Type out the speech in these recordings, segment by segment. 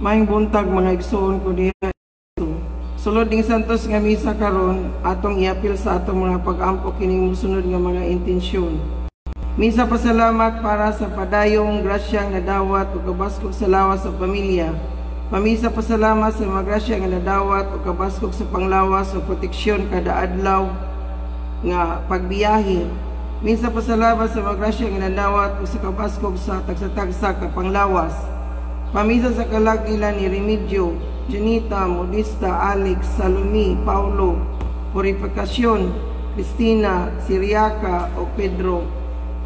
Maayong buntag, mga igsoon ko diha. Sulod ning santos nga misa karon, atong iapil sa atong mga pag-ampo kining mosunod nga mga intensyon. Misa pasalamat para sa padayong grasyang nadawat ug kabaskog sa lawas sa pamilya. Pamisa pasalamat sa mga grasya nga nadawat ug kabaskog sa panglawas ug proteksyon kada adlaw nga pagbiyahe. Misa pasalamat sa mga grasya nga nadawat ug sa kabaskog sa tagsa-tagsa ka panglawas. Pamisa sa kalag nila ni Remigio, Junita, Modista, Alex, Salome, Paulo, Purificacion, Cristina, Siriaca o Pedro.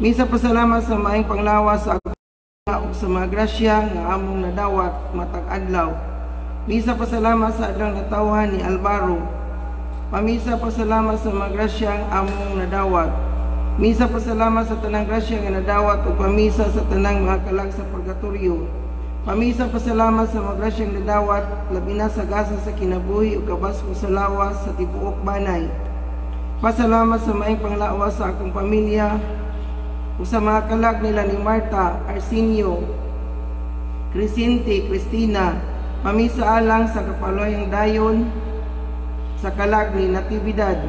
Misa pasalamat sa maayong panglawas sa ug sa mga grasya nga among nadawat matag adlaw. Misa pasalamat sa adlaw natawhan ni Alvaro. Pamisa pasalamat sa mga grasya nga among nadawat. Misa pasalamat sa tanang grasya nga nadawat ug pamisa sa tanang mga kalag sa purgatorio. Pamisa pasalamat sa mga grasyang nadawat, labi na sa gasa sa kinabuhi ug kabaskog sa lawas sa tibuok banay. Pasalamat sa maayong panglawas sa akong pamilya ug sa mga kalag nila ni Marta, Arsenio, Crescente, Cristina. Pamisa alang sa kapaluwayang dayon sa kalag ni Natividad.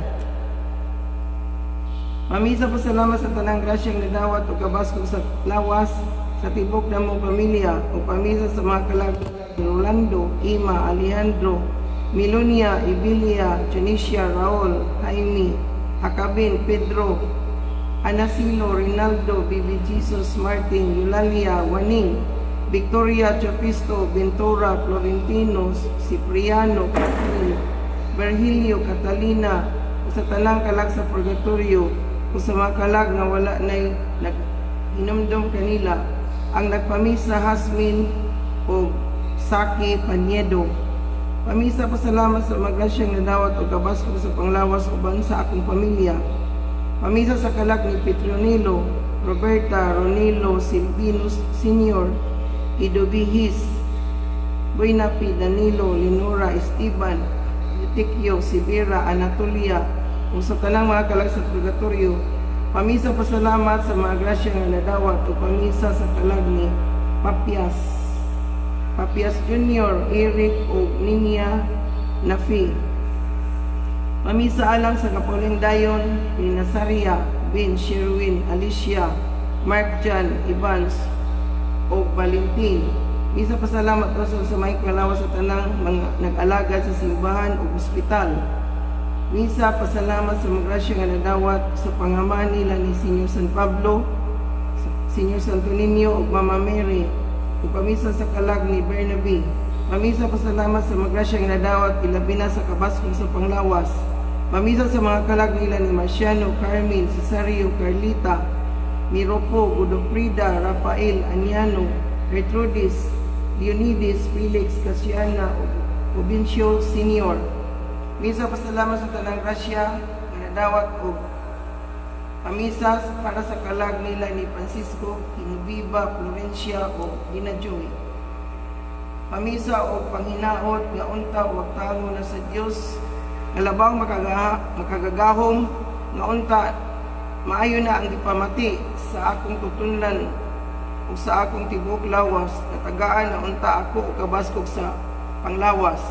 Pamisa pasalamat sa tanang grasyang nadawat ug kabaskog sa lawas sa tibok namong pamilya ug pamisa sa mga kalag ni Rolando, Ima, Alejandro, Melonia, Ebilia, Tunisia, Raul, Jaime, Hakabin, Pedro, Anasilo, Rinaldo, Bibi Jesus, Martin, Eulalia, Waning, Victoria, Chopisto, Ventura, Florentino, Cipriano, Catherine, Virgilio, Catalina, ug sa tanang kalag sa purgatorio, ug sa mga kalag nga wala nay naghinumdum kanila, ang nagpamisa Hasmin ug Saki Paniedo. Pamisa pasalamat sa mga grasyang nadawat ug kabaskog sa panglawas uban sa akong pamilya. Pamisa sa kalag ni Petronilo, Roberta, Ronilo, Silvinus Senior, Idobihis, Buenapi, Danilo, Lenora, Esteban, Eutikio, Sibira, Anatolia, ug sa tanang mga kalag sa purgatorio. Pamisa pasalamat sa mga grasya nga nadawat ug pamisa sa kalag ni Papias, Papias Jr., Eric ug Ninia Nafi. Pamisa alang sa kapuling dayon ni Nazaria, Ben, Sherwin, Alicia, Mark John, Evans ug Valentin. Misa pasalamat usab sa may kalawas sa tanang mga nag-alagad sa simbahan ug ospital. Misa pasalamat sa mga grasya nga nadawat sa pangaman nila ni Senyor San Pablo, Senyor Santo Niño ug Mama Mary, ug pamisa sa kalag ni Bernabe. Pamisa pasalamat sa mga grasya nga nadawat ilabi na sa kabaskog sa panglawas. Pamisa sa mga kalag nila ni Marciano, Carmen, Cesario, Carlita, Miropo, Godofrida, Rafael, Aniano, Gertrudis, Leonides, Felix, Casiana, ug Provincio Senior. Misa pasalamat sa tanang grasya nga nadawat og pamisa para sa kalag nila ni Francisco, Hinubiba, Florencia ug Dinajoy. Pamisa og panghinaot nga unta wag tango na sa Dios nga labaw makagagahom nga unta maayo na ang gipamati sa akong tutunlan ug sa akong tibuok lawas, natagaan na unta ako og kabaskog sa panglawas.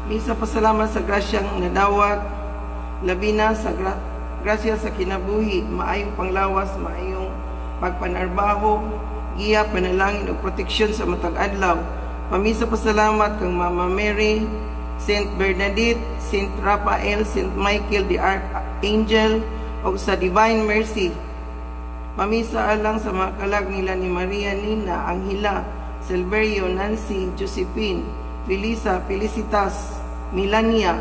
Misa pasalamat sa grasyang nadawat, labi na sa grasya sa kinabuhi, maayong panglawas, maayong pagpanarbaho, giya, panalangin ug proteksyon sa matag adlaw. Pamisa pasalamat kang Mama Mary, Saint Bernadette, Saint Raphael, Saint Michael the Archangel ug sa Divine Mercy. Pamisa alang sa mga kalag nila ni Maria Nina, Angela, Silverio, Nancy, Josephine, Felisa, Felicitas, Melania.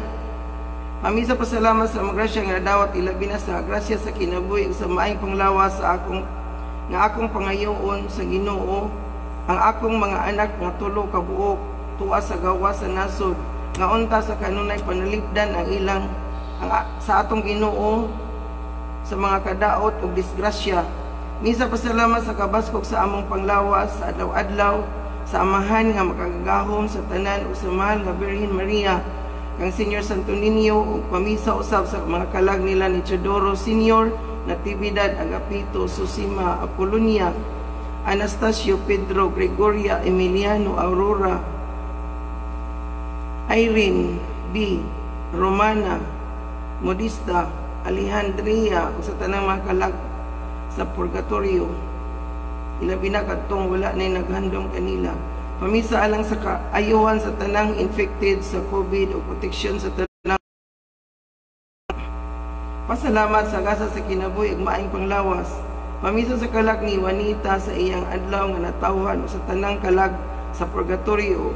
Pamisa pasalamat sa mga grasya nga nadawat ilabi na sa grasya sa kinabuhi ug sa maayong panglawas sa akong nga akong pangayoon sa Ginoo ang akong mga anak nga tulo ka buok tuwa sa gawas sa nasod nga unta sa kanunay panalipdan ang ilang ang, sa atong Ginoo sa mga kadaot ug disgrasya. Misa pasalamat sa kabaskog sa among panglawas sa adlaw-adlaw sa Amahan nga makagagahom sa tanan ug sa mahal nga Birhen Maria kang Senyor Santo Niño ug pamisa usab sa mga kalag nila ni Teodoro Senior, Natividad, Agapito, Susima, Apolonia. Anastasio, Pedro, Gregoria, Emiliano, Aurora, Irene, B, Romana, Modista, Alejandria, ug sa tanang mga kalag sa purgatorio. Ilabi na kadtong wala na naghandom kanila. Pamisa alang sa kaayuhan sa tanang infected sa COVID o proteksyon sa tanang. Pasalamat sa gasa sa kinabuhi ug maayong panglawas. Pamisa sa kalag ni Juanita sa iyang adlaw nga natawhan o sa tanang kalag sa purgatorio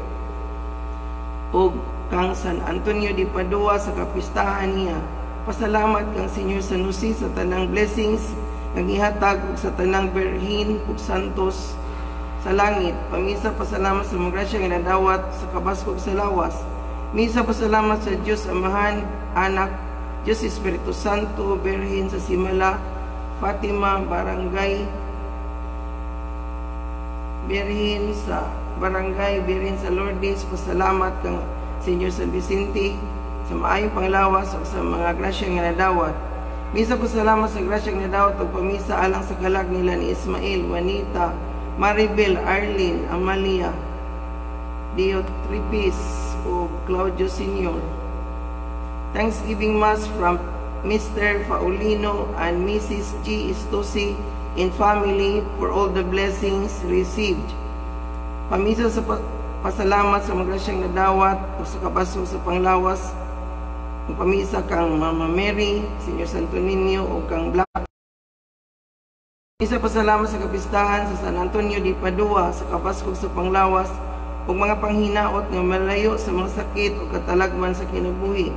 ug kang San Antonio de Padua sa kapistahan niya. Pasalamat kang Senyor San Jose sa tanang blessings nga gihatag ug sa tanang birhen ug santos sa langit. Pamisa pasalamat sa mga grasya nga nadawat sa kabaskog sa lawas. Misa pasalamat sa Dios Amahan, Anak, Dios Espiritu Santo, Birhen sa Simala, Fatima, Barangay, Birhen sa Barangay, Birhen sa Lourdes. Pasalamat kang Senyor San Vicente sa maayong panglawas ug sa mga grasya nga nadawat. Misa pasalamat sa grasya nga nadawat ug pamisa alang sa kalag nila ni Ismael, Juanita, Maribel, Arlene, Amalia, Diotrepes ug Claudio Sr. Thanksgiving Mass from Mr. Paulino and Mrs. G. Estosi and family for all the blessings received. Pamisa sa pasalamat sa mga grasyang nadawat o sa kabaso sa panglawas. Ang pamisa kang Mama Mary, Senyor Santo Niño o kang Black. Misa pasalamat sa kapistahan sa San Antonio de Padua sa kabaskog sa panglawas ug mga panghinaot nga malayo sa mga sakit o katalagman sa kinabuhi.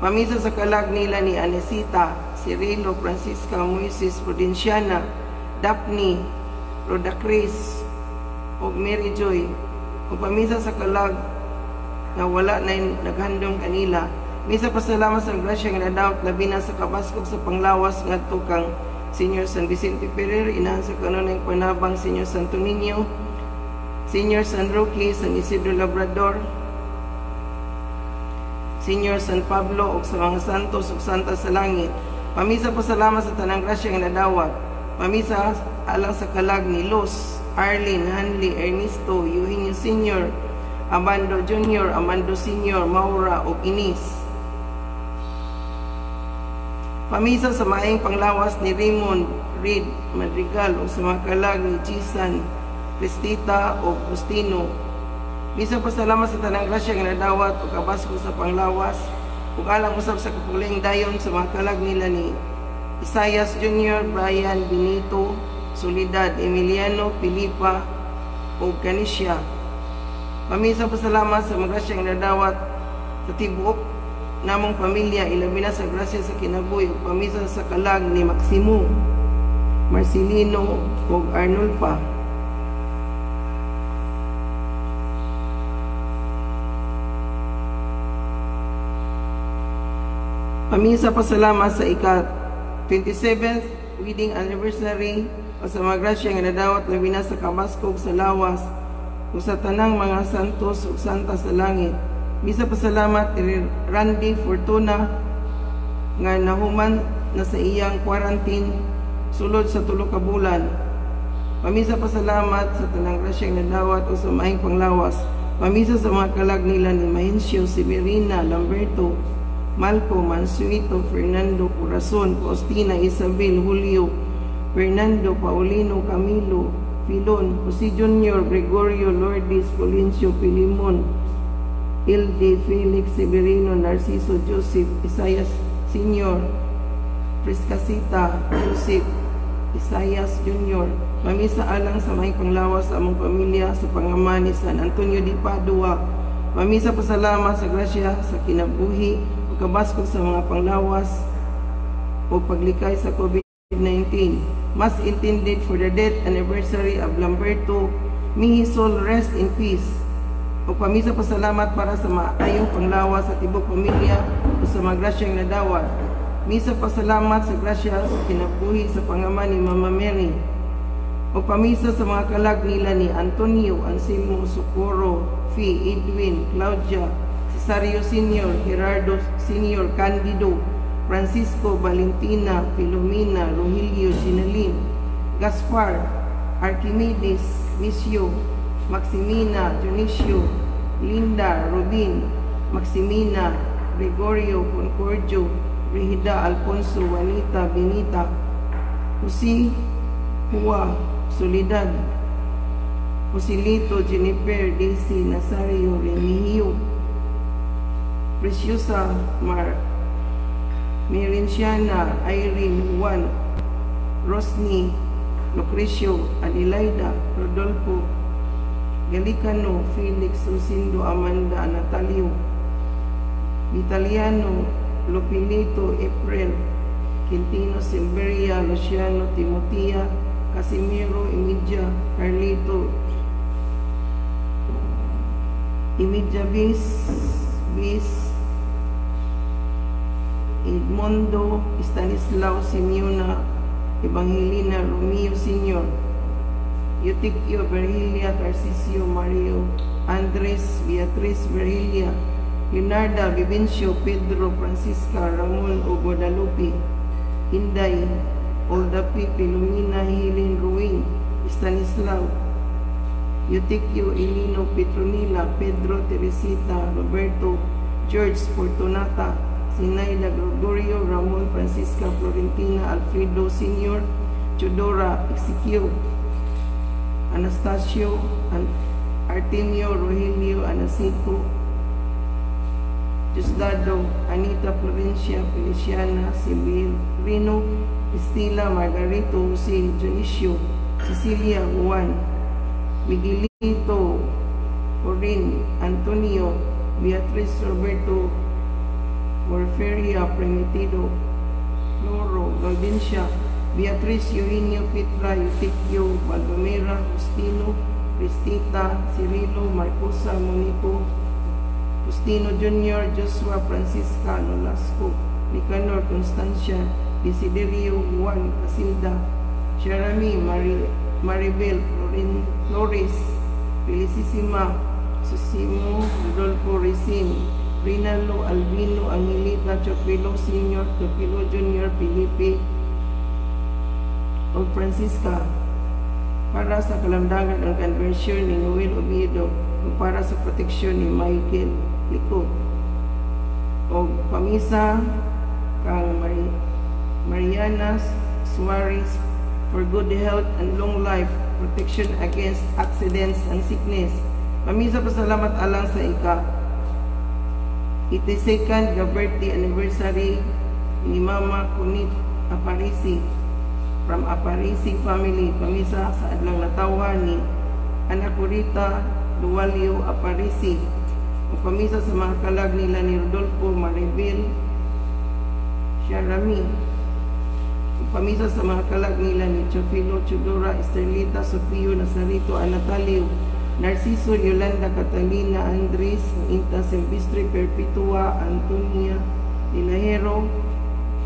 Pamisa sa kalag nila ni Anesita, Cirilo, Francisca, Moises, Prudenciana, Daphne, Roda Cris, ug Mary Joy. Ug pamisa sa kalag nga wala na naghandom kanila. Misa pasalamat sa grasya nga nadawat labi na sa kabaskog sa panglawas ngadto kang Senyor San Vicente Ferrer, inahan sa kanunay panabang Senyor Santo Niño, Senyor San Roque, San Isidro Labrador, Senyor San Pablo ug sa mga santos ug santa sa langit. Pamisa pasalamat sa tanang grasya nga nadawat. Pamisa alang sa kalag ni Luz, Arlene, Hanley, Ernesto, Eugenio Sr., Amando Jr., Amando Sr., Maura ug Ines. Pamisa sa maayong panglawas ni Raymond Reed Madrigal ug sa mga kalag ni Jisan, Cristita ug Justino. Misa pasalamat sa tanang grasya nga nadawat ug kabasko sa panglawas ug alang usab sa kapuling dayon sa mga kalag nila ni Isayas Jr., Brian, Benito, Soledad, Emiliano, Pilipa ug Kanisha. Pamisa pasalamat sa mga grasya nga nadawat sa tibuok namong pamilya, ilabi na sa grasya sa kinabuhi ug pamisa sa kalag ni Maximo, Marcelino ug Arnulfa. Pamisa pasalamat sa ika 27th wedding anniversary o sa mga grasya nga nadawat labi na sa kabaskog sa lawas ug sa tanang mga santos ug santa sa langit. Misa pasalamat ni Randy Fortuna nga nahuman na sa iyang quarantine sulod sa 3 ka bulan. Pamisa pasalamat sa tanang grasya nga nadawat o sa maayong panglawas. Pamisa sa mga kalag nila ni Mahencio, Severina, Lamberto, Malco, Mansuito, Fernando, Corazon, Faustina, Isabel, Julio, Fernando, Paulino, Camilo, Filon, Jose Jr., Gregorio, Lourdes, Polencio, Pilimon, Ilde, Felix, Severino, Narciso, Joseph, Isayas Sr., Priscasita, Joseph, Isayas Jr. Mamisa alang sa may panglawas sa among pamilya sa pangama ni San Antonio de Padua. Mamisa pasalamat sa grasya sa kinabuhi o kabaskog sa mga panglawas o paglikay sa COVID-19. Mass intended for the death anniversary of Lamberto. May his soul rest in peace. O pamisa pasalamat para sa maayong panglawas sa tibok pamilya o sa mga grasyang nadawat. Misa pasalamat sa grasya sa kinabuhi sa pangama ni Mama Mary. O pamisa sa mga kalag nila ni Antonio, Anselmo, Socorro, Fee, Edwin, Claudia, Cesario Sr., Gerardo Sr., Candido, Francisco, Valentina, Filomena, Rogelio, Ginaline, Gaspar, Archimedes, Misio, Maximina, Dionisio, Linda, Rubin, Maximina, Gregorio, Concordio, Brigida, Alfonso, Juanita, Benita, Jose, Hua, Soledad, Joselito, Jennifer, Daisy, Nazario, Remigio, Preciosa, Mar, Merenciana, Irene, Juan, Rosny, Lucrecio, Adelaida, Rodolfo, Galicano, Felix, Rosindo, Amanda, Natalio, Vitaliano, Lopilito, April, Quintino, Silveria, Luciano, Timotea, Casimiro, Emilia, Carlito, Emilia Bis, Bis, Edmundo, Stanislao, Simeona, Evangelina, Romeo Sr., Eutychio, Virgilia, Tarcisio, Mario, Andres, Beatriz, Virgilia, Leonarda, Vivencio, Pedro, Francisca, Ramon, o Guadalupe, Inday, Oldapi, Pilumina, Helen, Ruin, Stanislao, Eutychio, Elino, Petronila, Pedro, Teresita, Roberto, George, Fortunata, Sinaida, Gregorio, Ramon, Francisca, Florentina, Alfredo, Sr., Teodora, Ezequiel, Anastasio, Artemio, Rogelio, Anasito, Diosdado, Anita, Florencia, Feliciana, Severino, Estela, Margarito, Jose, Dionisio, Cecilia, Juan, Miguelito, Corin, Antonio, Beatriz, Roberto, Porfiria, Primitido, Floro, Gaudencia, Beatriz, Eugenio, Petra, Eutiquio, Baldomera, Justino, Cristita, Cirilo, Marcosa, Monico, Justino Jr., Joshua, Francisca, Nolasco, Nicanor, Constancia, Desiderio, Juan, Casilda, Jeremy, Maribel, Flores, Felicissima, Susimo, Rodolfo, Racine, Rinaldo, Albino, Angelita, Chopilo Sr., Chopilo Jr., Felipe, o Francisca, para sa kalamdangan ang conversion ni Noel Oviedo ug para sa proteksyon ni Michael Lico o pamisa kang Mariana Suarez for good health and long life, protection against accidents and sickness. Pamisa pasalamat alang sa ika 82nd birthday anniversary ni Mama Kunit Aparisi from Aparisi family. Pamisa sa adlang natawhan ni Anacorita Dualio Aparisi. O pamisa sa mga kalag nila ni Rodolfo, Maribel, Sharami. O pamisa sa mga kalag nila ni Chofilo, Chudora, Esterlita, Sofio, Nazarito, Anatalio, Narciso, Yolanda, Catalina, Andres, Inta, Silvestre, Perpetua, Antonia, Dilahero,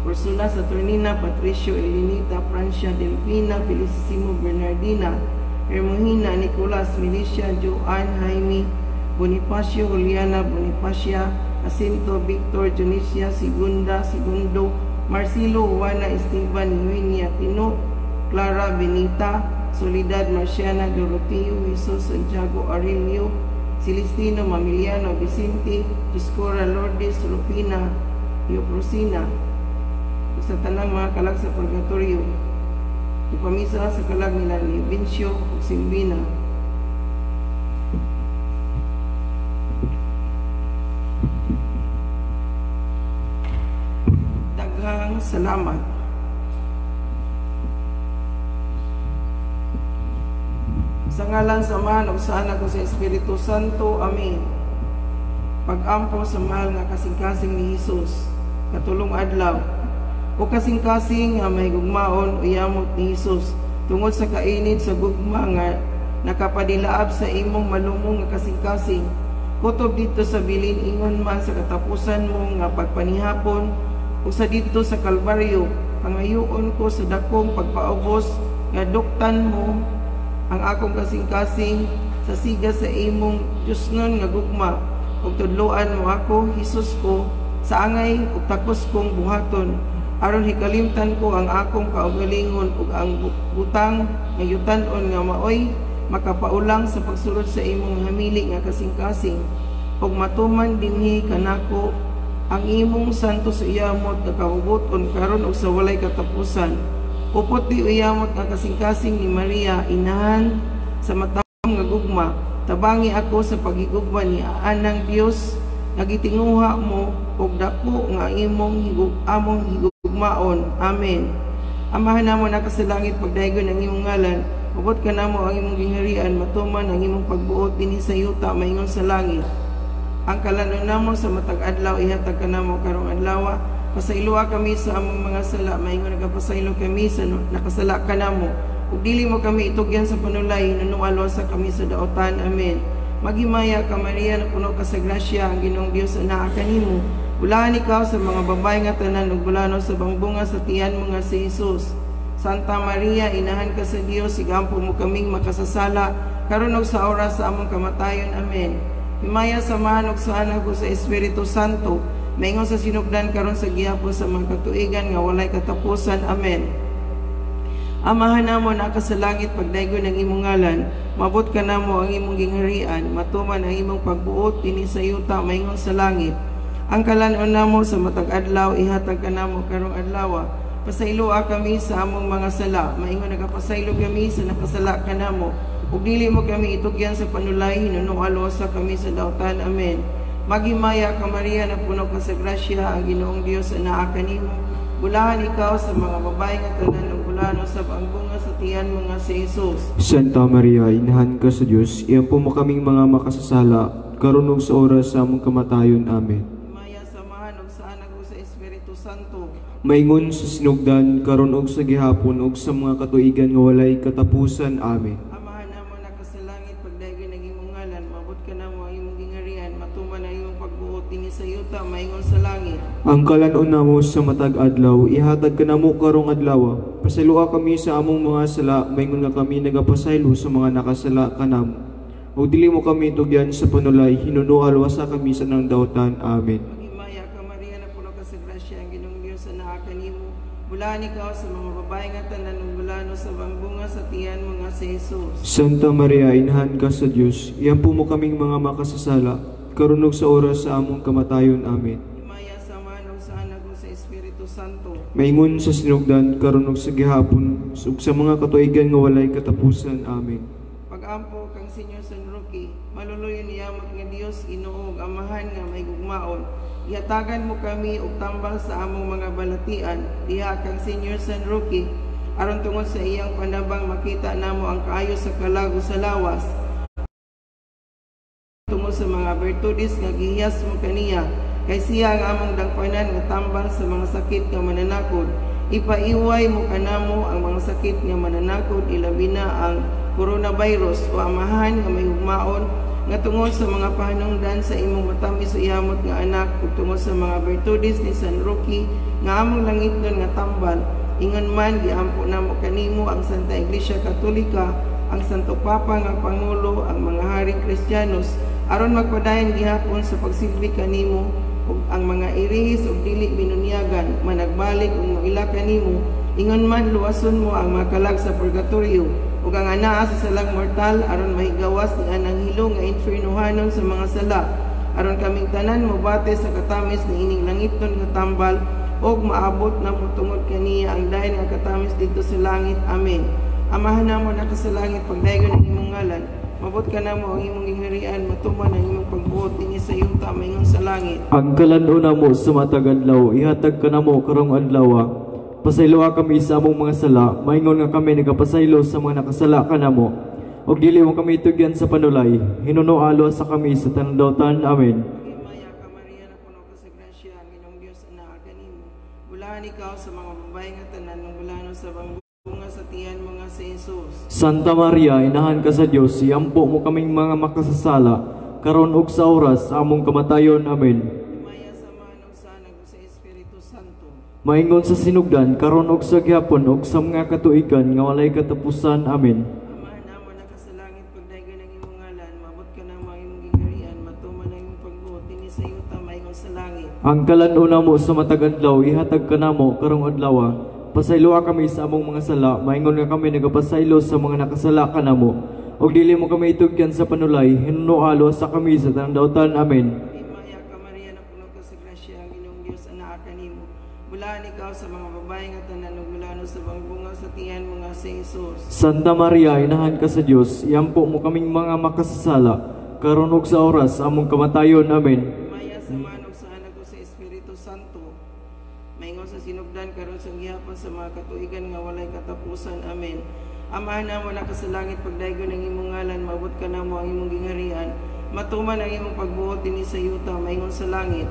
Ursula, Saturnina, Patricio, Elenita, Francia, Delfina, Felicissimo, Bernardina, Hermogina, Nicolas, Milicia, Joan, Jaime, Bonifacio, Juliana, Bonifacia, Jacinto, Victor, Dionisia, Segunda, Segundo, Marcelo, Juana, Esteban, Eugenia, Tino, Clara, Benita, Soledad, Marciana, Doroteo, Jesus, Santiago, Aurelio, Celestino, Mamiliano, Vicente, Discora, Lourdes, Rufina, Eufrosina, sa tanang mga kalag sa purgatorio, upamisa sa kalag nila ni Vincio ug Silvina. Daghang salamat. Sa ngalan sa Amahan ug sa Anak ug sa Espiritu Santo. Amen. Pag-ampo sa mahal nga kasing-kasing ni Hesus, katulong adlaw. O kasing-kasing nga may gugmaon o yamot ni Hesus, tungod sa kainit sa gugma nga nakapadilaab sa imong malumong nga kasing-kasing, kutob dito sa bilin ingon man sa katapusan mo nga pagpanihapon o sa dito sa Kalbaryo, pangayoon ko sa dakong pagpaubos nga duktan mo ang akong kasing-kasing sa siga sa imong Diyosnon nga gugma, ug tudloan mo ako, Hesus ko, sa angay ug takos kong buhaton. Aron hikalimtan ko ang akong kaugalingon ug ang butang nga yutan-on nga maoy makapaulang sa pagsulod sa imong hamili nga kasing-kasing, ug matuman dinhi kanako ang imong santos uyamot nga kabubut-on karon ug sa walay katapusan. Upot di uyamot nga kasing-kasing ni Maria, inahan sa matamom nga gugma, tabangi ako sa paghigugma ni anang Dios nga gitinguha mo ug dako nga imong among higugmaon. Amen. Amahan namo na sa langit, pagdaygon ang imong ngalan, moabot kanamo ang imong gingharian, matuman ang imong pagbuot dinhi sa yuta maingon sa langit. Ang kalanon namo sa matag adlaw ihatag kanamo karong adlaw. Pasayloa kami sa among mga sala, maingon nagapasaylo kami sa nakasala kanamo. Ug dili mo kami itugyan sa panulay, hinunoa luwasa kami sa daotan. Amen. Maghimaya ka, Maria, na puno ka sa grasya, ang Ginoong Dios anaa kanimo. Bulahan ikaw sa mga babae nga tanan, ug bulahan usab ang bunga sa tiyan mo nga si Jesus. Santa Maria, inahan ka sa Dios, igampo mo kaming makasasala, karon ug sa oras sa among kamatayon. Amen. Himaya sa Amahan ug sa Anak ug sa Espiritu Santo, maingon sa sinugdan, karon, sa gihapon, sa mga katuigan nga walay katapusan. Amen. Amahan namo na ka sa langit, pagdaygon ang imong ngalan, maabot kanamo ang imong gingharian, matuman ang imong pagbuot dinhi sa yuta maingon sa langit. Ang kalanon namo sa matag adlaw ihatag kanamo karong adlaw. Pasayloa kami sa among mga sala, maingon nagapasaylo kami sa nakasala kanamo. Ug dili mo kami itugyan sa panulay, hinunoa luwasa kami sa dautan. Amen. Maghimaya ka, Maria, na puno ka sa grasya, ang Ginoong Dios anaa kanimo. Bulahan ikaw sa mga babae nga tanan, ug bulahan usab ang bunga sa tiyan mo nga si Jesus. Santa Maria, inahan ka sa Dios, iampo mo kaming mga makasasala, karon ug sa oras sa among kamatayon. Amen. Himaya sa Amahan ug sa Anak ug sa Espiritu Santo. Maingon sa sinugdan, karon ug sa gihapon ug sa mga katuigan nga walay katapusan. Amen. Amahan namo na ka sa langit, pagdaygon ang imong ngalan, maabot kanamo ang imong gingharian, matuman ang imong pagbuot dinhi sa yuta maingon sa langit. Ang kalanon namo sa matag adlaw, ihatag kanamo karong adlaw. Pasayloa kami sa among mga sala, maingon nga kami nagapasaylo sa mga nakasala kanamo. Ug dili mo kami tugyan sa panulay, hinunoa luwasa kami sa tanang dautan. Amen. Maghimaya ka, Maria, na puno ka sa grasya, ang Ginoong Dios anaa kanimo. Bulahan ikaw sa mga babae nga tanan, ug bulahan usab ang bunga sa tiyan mo nga si Jesus. Santa Maria, inahan ka sa Dios, iampo mo kaming mga makasasala, karon ug sa oras sa among kamatayon. Amen. Himaya sa Amahan ug sa Anak ug sa Espiritu Santo. Maingon sa sinugdan, karon ug sa gihapon, ug sa mga katuigan nga walay katapusan. Amen. Pagampo kang Senyor San Roque, maluluyon niyamot nga Dios, Ginoo ug Amahan nga mahigugmaon. Ihatagan mo kami og tambal sa among mga balatian diha kang Senyor San Roque, aron tungod sa iyang panabang makita namo ang kaayo sa kalag ug sa lawas. Tungod sa mga bertudes nga gihiyas mo kaniya, kay siya ang among dangpanan nga tambal sa mga sakit nga mananakod. Ipaiway mo kanamo ang mga sakit nga mananakod, ilabi na ang coronavirus. O Amahan nga mahigugmaon, nga tungod sa mga pahanungdan sa imong matamis o iyamot nga anak ug tungod sa mga bertudes ni San Roque nga among langitnon nga tambal, ingon man giampo namo kanimo ang Santa Iglesia Katolika, ang Santo Papa nga Pangulo, ang mga haring Kristiyanos, aron magpadayon gihapon sa pagsilbi kanimo, ug ang mga irihis ug dili binunyagan managbalik ug moila kanimo. Ingon man luwason mo ang mga kalag sa purgatorio ug ang anaa sa salang mortal, aron mahigawas ni anang hilo nga infernohanon sa mga sala, aron kaming tanan mobate sa katamis ni ining langitnon nga tambal ug maabot namo tungod kaniya ang dayon nga katamis didto sa langit. Amen. Amahan namo na ka sa langit, pagdaygon ang imong ngalan, maabot kanamo ang imong gingharian, matuman ang imong pagbuot dinhi sa yuta maingon sa langit. Ang kalanon namo sa matag adlaw, ihatag kanamo karong adlaw. Pasayloa kami sa among mga sala, maingon nga kami nagapasaylo sa mga nakasala kanamo. Ug dili mo kami tugyan sa panulay, hinunoa luwasa kami sa tanang dautan. Amen. Maghimaya ka, Maria, na puno ka sa grasya, ang Ginoong Dios anaa kanimo. Bulahan ikaw sa mga babae nga tanan, ug bulahan usab ang bunga sa tiyan mo nga si Jesus. Santa Maria, inahan ka sa Dios, iampo mo kaming mga makasasala, karon ug sa oras sa among kamatayon. Amen. Himaya sa Amahan ug sa Anak ug sa Espiritu Santo. Maingon sa sinugdan, karon ug sa gihapon ug sa mga katuigan nga walay katapusan. Amen. Amahan namo na ka sa langit, pagdaygon ang imong ngalan, maabot kanamo ang imong gingharian, matuman ang imong pagbuot dinhi sa yuta maingon sa langit. Ang kalan-on namo sa matag adlaw ihatag kanamo karong adlaw. Pasayloa kami sa among mga sala, maingon nga kami nagapasaylo sa mga nakasala kanamo. Ug dili mo kami itugyan sa panulay, hinunoa luwasa kami sa tanang dautan. Amen. Himaya ka Maria, napuno ka sa grasya, ang Ginoong Dios anaa kanimo. Bulahan ikaw sa mga babae nga tanan ug bulahan usab ang bunga sa tiyan mo nga si Jesus. Santa Maria, inahan ka sa Dios, iampo mo kaming mga makasasala, karon ug sa oras sa among kamatayon. Amen. Himaya sa Amahan ug sa Anak ug sa Espiritu Santo. Maingon sa sinugdan karon sa gihapon sa mga katuigan nga walay katapusan. Amen. Amahan namo na ka sa langit, pagdaygon ang imong ngalan, maabot ka namo ang imong gingharian. Matuman ang imong pagbuot dinhi sa yuta maingon sa langit.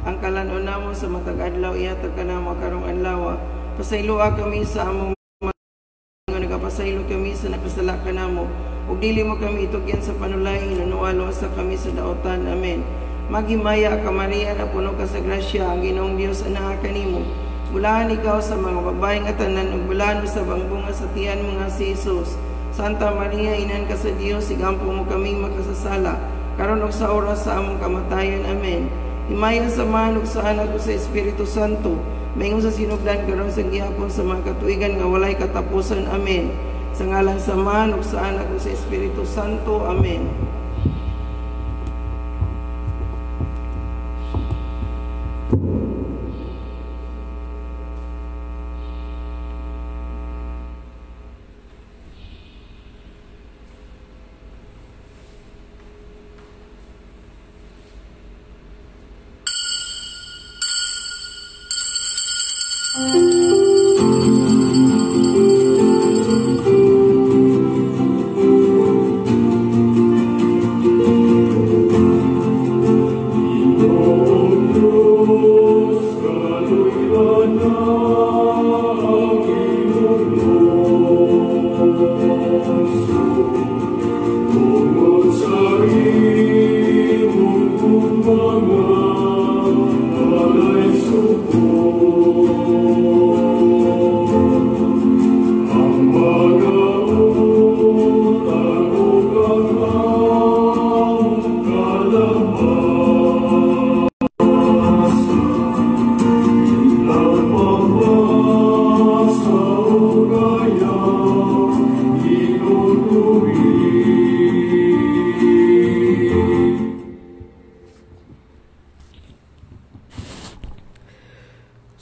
Ang kalan-on namo sa matag adlaw ihatag kanamo karong adlaw. Pasayloa kami sa among mga nagapasaylo kami sa nakasala kanamo. Ug dili mo kami itugyan sa panulay, hinunoa luwasa kami sa daotan. Amen. Maghimaya ka Maria, napuno ka sa grasya, ang Ginoong Dios anaa kanimo. Bulahan ikaw sa mga babae nga tanan ug bulahan usab ang bunga sa tiyan mo nga si Jesus. Santa Maria, inahan ka sa Dios, igampo mo kaming makasasala, karon ug sa oras sa among kamatayon. Amen. Himaya sa Amahan ug sa Anak ug sa Espiritu Santo, maingon sa sinugdan karon sa gihapon sa mga katuigan nga walay katapusan. Amen. Sa ngalan sa Amahan ug sa Anak ug sa Espiritu Santo. Amen.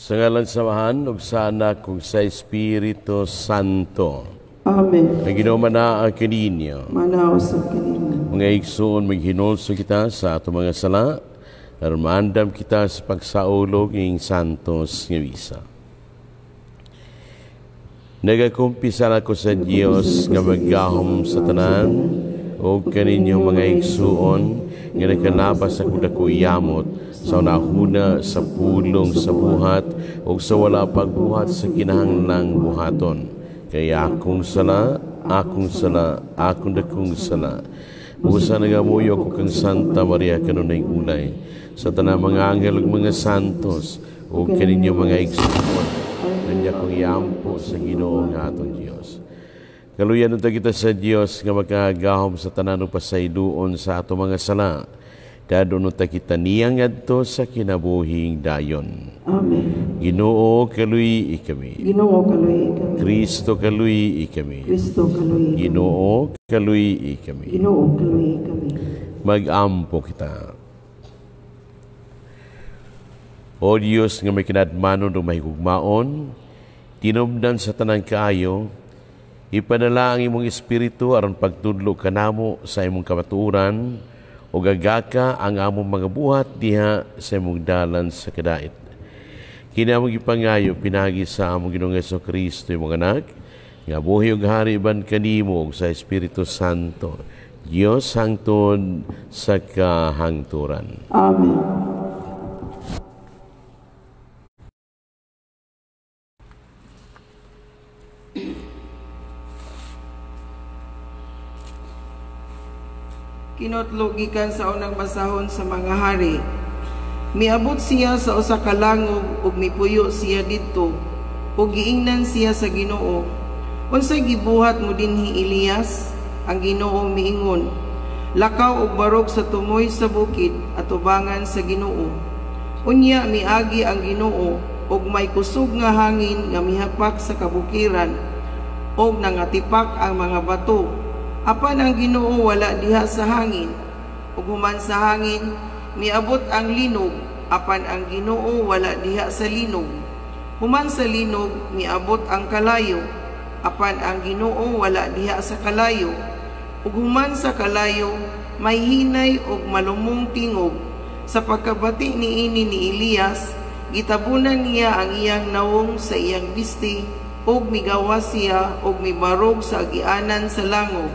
Sa ngalan sa Amahan ug sa Anak ug sa Espiritu Santo. Amen. Ang Ginoo manaa kaninyo. Manaa usab kanimo. Mga igsoon, maghinulsol kita sa atong mga sala aron maandam kita sa pagsaulog ing santos nga misa. Nagakumpisal ako sa Dios nga maggahom sa tanan ug kaninyo mga igsuon nga nakalabas sa dako yamot sa unahuna, sa pulong, sa buhat ug sa wala pagbuhat sa kinahanglang buhaton. Kay akong sala, akong sala, akong dakong sala. Busa nagamuyo ko kang Santa Maria kanunay ulay, sa tanang mga anghel ug mga santos ug kaninyo mga igsuon, nanya kong iampo sa Ginoo nga atong Dios. Kaluyan unta kita sa Dios nga makagahom sa tanan ug pasayloon sa atong mga sala. Dadon unta kita niyang ngadto sa kinabuhing dayon. Amen. Ginoo, kaluyi kami. Ginoo, kaluyi kami. Kristo, kaluyi kami. Kristo, kaluyi kami. Ginoo, kaluyi kami. Ginoo, kaluyi kami. Mag-ampo kita. O Dios nga may kinadmanon ug mahigugmaon, tinubdan sa tanang kaayo, ipadala ang imong espiritu aron pagtudlo kanamo sa imong kamatuoran, o gagaka ang among mga buhat diha sa imong dalan sa kadait. Kini among gipangayo pinagi sa among Ginoong Hesukristo imong anak, nga buhi ug hari uban kanimo ug sa Espiritu Santo, Dios hangtod sa kahangturan. Amen. Kinotlo gikan sa unang basahon sa mga hari. Miabot siya sa usa ka langub ug mipuyo siya didto ug giingnan siya sa Ginoo. Unsay gibuhat mo dinhi, Elias? Ang Ginoo miingon, lakaw og barog sa tumoy sa bukid atubangan sa Ginoo. Unya miagi ang Ginoo og may kusog nga hangin nga mihapak sa kabukiran og nangatipak ang mga bato. Apan ang Ginoo wala diha sa hangin. Ug human sa hangin miabot ang linog, apan ang Ginoo wala diha sa linog. Human sa linog miabot ang kalayo, apan ang Ginoo wala diha sa kalayo. Ug human sa kalayo may hinay og malumong tingog. Sa pagkabati niini ni Elias, gitabunan niya ang iyang nawong sa iyang bisti, ug migawas siya ug mibarog sa agianan sa langog.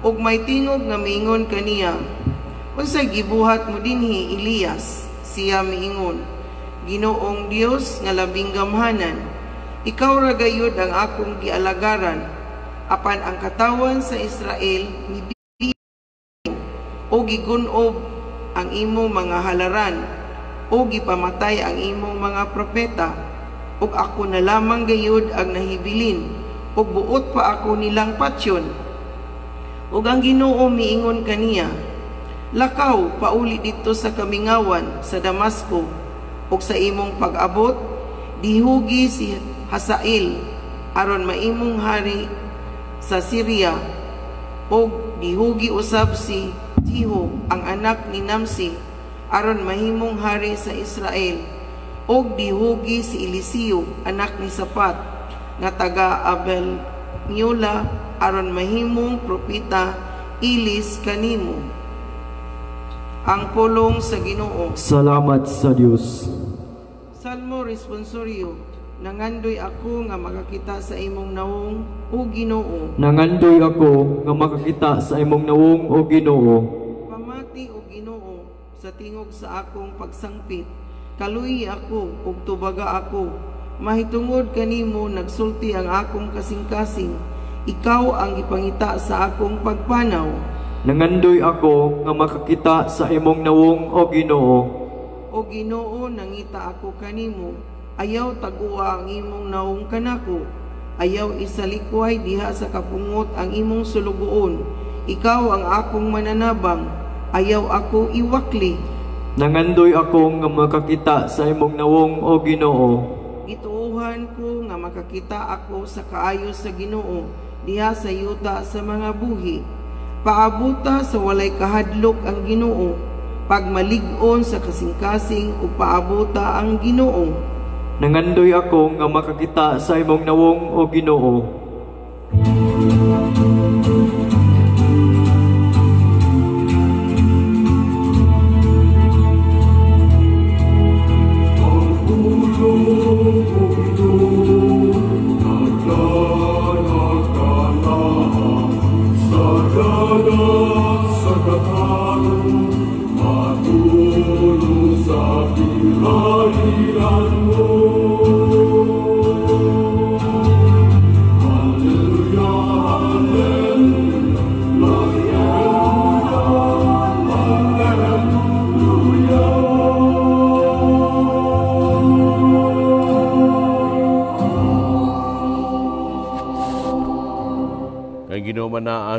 Ug may tingog nga miingon kaniya, "Unsay gibuhat mo dinhi, Elias?" Siya miingon, "Ginoong Dios nga labing gamhanan, ikaw ra gayud ang akong gialagaran, apan ang katawan sa Israel mibiya o gigun-ob ang imong mga halaran, o gipamatay ang imong mga propeta, ug ako na lamang gayud ang nahibilin, ug buot pa ako nilang patyon." Ug ang Ginoo miingon kaniya, "Lakaw pauli didto sa kamingawan sa Damasco, ug sa imong pag-abot dihugi si Hazael aron maimong hari sa Syria, ug dihugi usab si Jehu ang anak ni Namsi aron mahimong hari sa Israel, ug dihugi si Eliseo anak ni Sapat nga taga Abel Mehola aron mahimong propeta ilis kanimo." Ang pulong sa Ginoo. Salamat sa Dios. Salmo responsorio. Nangandoy ako nga makakita sa imong nawong, o Ginoo. Nangandoy ako nga makakita sa imong nawong, o Ginoo. Pamati, o Ginoo, sa tingog sa akong pagsangpit. Kaluyi ako ug tubaga ako. Mahitungod kanimo nagsulti ang akong kasing-kasing. Ikaw ang gipangita sa akong pagpanaw. Nangandoy ako nga makakita sa imong nawong, o Ginoo. O Ginoo, nangita ako kanimo. Ayaw taguwa ang imong nawong kanako. Ayaw isalikway diha sa kapungot ang imong sulugoon. Ikaw ang akong mananabang. Ayaw ako iwakli. Nangandoy ako nga makakita sa imong nawong, o Ginoo. Gituohan ko nga makakita ako sa kaayo sa Ginoo diha sa yuta sa mga buhi. Paabuta sa walay kahadlok ang Ginoo, pagmalig-on sa kasing-kasing ug paabuta ang Ginoo. Nangandoy ako nga makakita sa imong nawong, o Ginoo.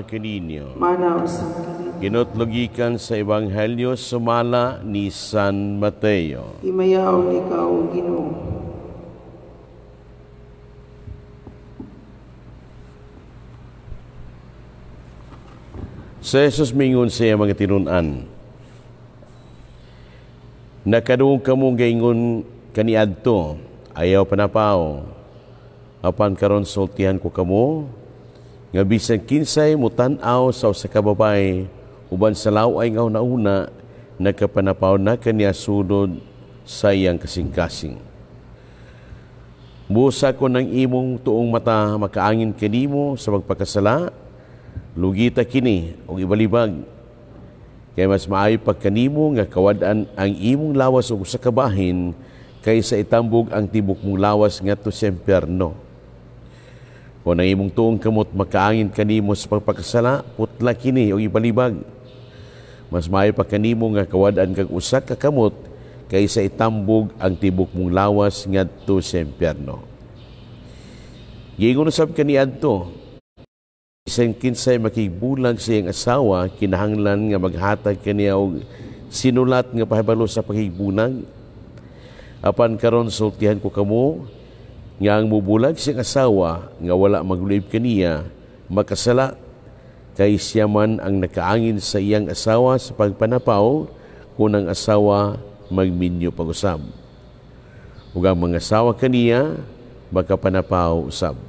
Kaninyo. Manaw Ginutlogikan sa Ebanghelyo sumala ni San Mateo. Himayaon ikaw, Ginoo. Sa Jesus mingon sa iyang mga tinun-an, nakadungog kamo gaingon kaniadto, ayaw panapaw. Apan karon sultihan ko kamo, nga bisan kinsay mutan-aw sa usa ka babae uban sa laway nga una nagkapanapaw na kaniya sulod sa iyang kasing-kasing. Busa ko ng imong tuong mata makaangin kanimo sa pagpakasala, lugita kini og ibalibag. Kay mas maayo pa kanimo nga kawad-an ang imong lawas og usa ka bahin kaysa itambog ang tibok mong lawas ngadto sa impyerno. Kung ang imong tuong kamot makaangin kanimo sa pagpakasala, putla kini og ibalibag. Mas maayo pa kanimo nga kawad-an kag usa ka kamot kaysa itambog ang tibok mong lawas ngadto sa impyerno. Giingon usab kaniadto, bisan kinsay makigbulag sa iyang asawa, kinahanglan nga maghatag kaniya og sinulat nga pahibalo sa pakigbunag. Apan karon sultihan ko kamo nga ang mubulag siyang asawa nga wala magluib kaniya makasala, kay siya man ang nakaangin sa iyang asawa sa pagpanapaw kung ang asawa magminyo pag-usab. Ug ang mga asawa kaniya makapanapaw usab.